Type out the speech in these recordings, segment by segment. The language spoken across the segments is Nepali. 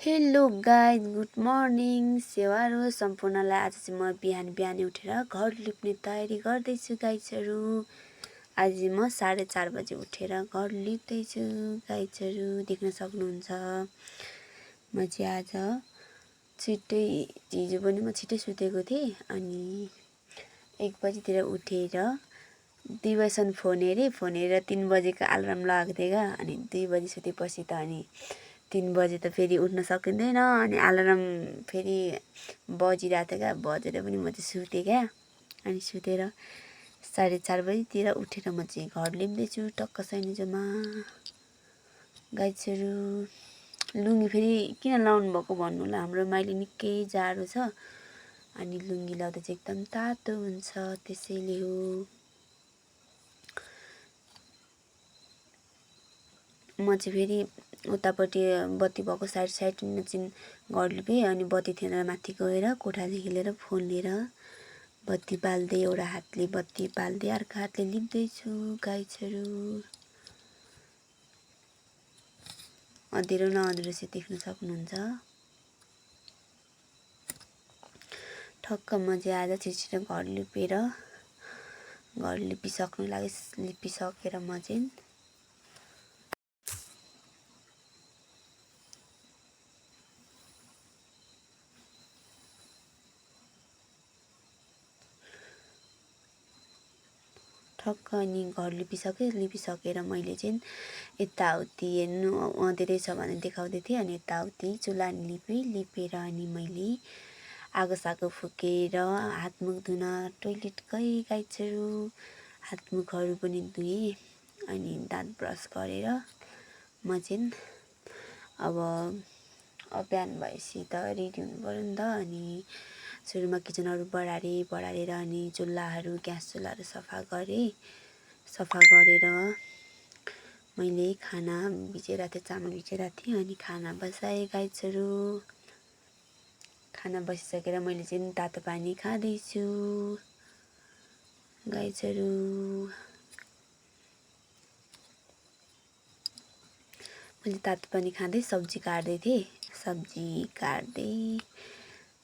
हेलो गाइज गुड मर्निङ सेवारो सम्पूर्णलाई आज चाहिँ म बिहान उठेर घर लिप्ने तयारी गर्दैछु गाइजहरू। आज म 4:30 बजे उठेर घर लिप्दैछु गाइजहरू, देख्न सक्नुहुन्छ। म चाहिँ आज छिट्टै हिजो पनि म छिट्टै सुतेको थिएँ अनि 1 बजीतिर उठेर 2 बजीसम्म फोन हेरेर 3 बजेको अलार्म लगाएको थिएँ क्या। अनि 2 बजी सुतेपछि त अनि 3 बजे त फेरि उठ्न सकिँदैन अनि अलार्म फेरि बजिरहेको थियो क्या। बजेर पनि म चाहिँ सुतेँ क्या। अनि सुतेर 4:30 बजीतिर उठेर म चाहिँ घर लिप्दैछु टक्क सैनिजोमा गाइजहरू। लुङ्गी फेरि किन लाउनु भएको भन्नु होला, हाम्रो माइली निकै जाडो छ अनि लुङ्गी लाउँदा चाहिँ एकदम तातो हुन्छ, त्यसैले हो। म चाहिँ फेरि उतापट्टि बत्ती भएको साइडमा चाहिँ घर लिपेँ अनि बत्ती थिएन माथि गएर कोठादेखि लिएर फोन लिएर बत्ती बाल्दै, एउटा हातले बत्ती बाल्दै अर्को हातले लिप्दैछु गाइजहरू। अँध्यारो न अँध्यारो चाहिँ देख्न सक्नुहुन्छ। ठक्क म चाहिँ आज छिटो घर लिपिसकेर म चाहिँ ठक्क अनि घर लिपिसकेर मैले चाहिँ यताउति हेर्नु अँध्यारै छ भने देखाउँदै थिएँ अनि यताउति चुल्हा लिपेर अनि मैले आगो फुकेर हातमुख धुन टोइलेट गएँ गाइजहरू। हातमुखहरू पनि धुएँ अनि दाँत ब्रस गरेर म चाहिँ अब बिहान भएपछि त रेडी हुनु पर्यो नि त। अनि सुरुमा किचनहरू बढारेर अनि ग्यास चुल्हाहरू सफा गरेर मैले खाना भिजाइरहेको थिएँ, चामल भिजाइरहेको थिएँ अनि खाना बसाएँ गाइजहरू। खाना बसिसकेर मैले चाहिँ तातो पानी खाँदैछु गाइजहरू। मैले तातो पानी खाँदै सब्जी काट्दै थिएँ,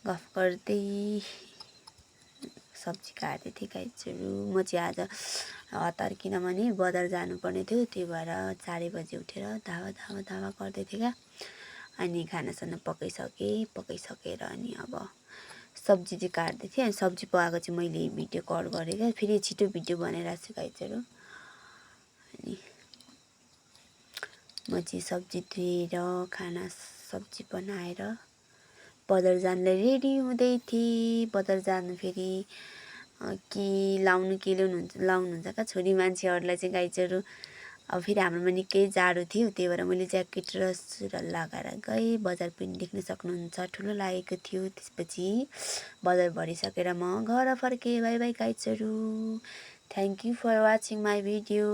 गफ गर्दै सब्जी काट्दै थिएँ गाइजहरू। म चाहिँ आज हतार किनभने बजार जानुपर्ने थियो, त्यही भएर 4 बजे उठेर धावा गर्दै थिएँ क्या। अनि खानासाना पकाइसकेर अनि अब सब्जी चाहिँ काट्दै थिएँ। अनि सब्जी पकाएको चाहिँ मैले भिडियो कल गरेँ क्या, फेरि छिटो भिडियो बनाइरहेको छु गाइजहरू। अनि म चाहिँ सब्जी धुएर सब्जी बनाएर बजार जानलाई रेडी हुँदै थिएँ। बजार जानु फेरि के लाउनुहुन्छ क्या छोरी मान्छेहरूलाई चाहिँ गाइजहरू। अब फेरि हाम्रोमा निकै जाडो थियो, त्यही भएर मैले ज्याकेट र सुरुवाल लगाएर गएँ। बजार पनि देख्न सक्नुहुन्छ ठुलो लागेको थियो। त्यसपछि बजार भरिसकेर म घर फर्केँ। बाई बाई गाइजहरू। Thank you for watching my video.